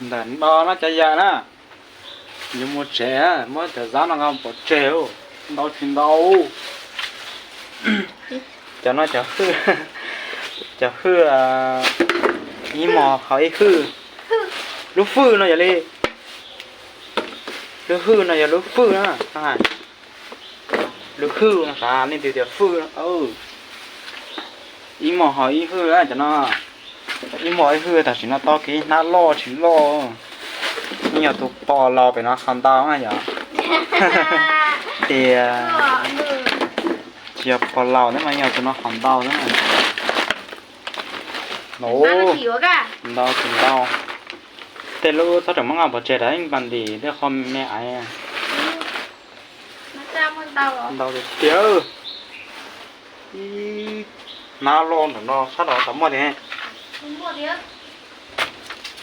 Ntawm no no cov yawg na, yuav mus tsev, muab cov zab no nqa pov tseg, ntau tsis ntau. Cov no, cov hwj, ib mos hauv ib hwj. Lub hwj no yog li, lub hwj no yog lub hwj na. Lub hwj no xav leej twg tias hwj. Ib mos hauv ib hwj cov no. Ib mos ib hwj tam sim no tau kev hnab loj tsis loj. Yeej yog tus pog laus pem no qhov ntau na yom. Tias tsis yog pog laus ne mas yog tus no qhov ntau na. Ntau tsis ntau. Tej lub txhob tseem muab nqa pov tseg rau ib pas ntim tej qho me aiv. Ntau tiag tiag. Ib hnab loj ntawm no sab nraud tau muaj thiab.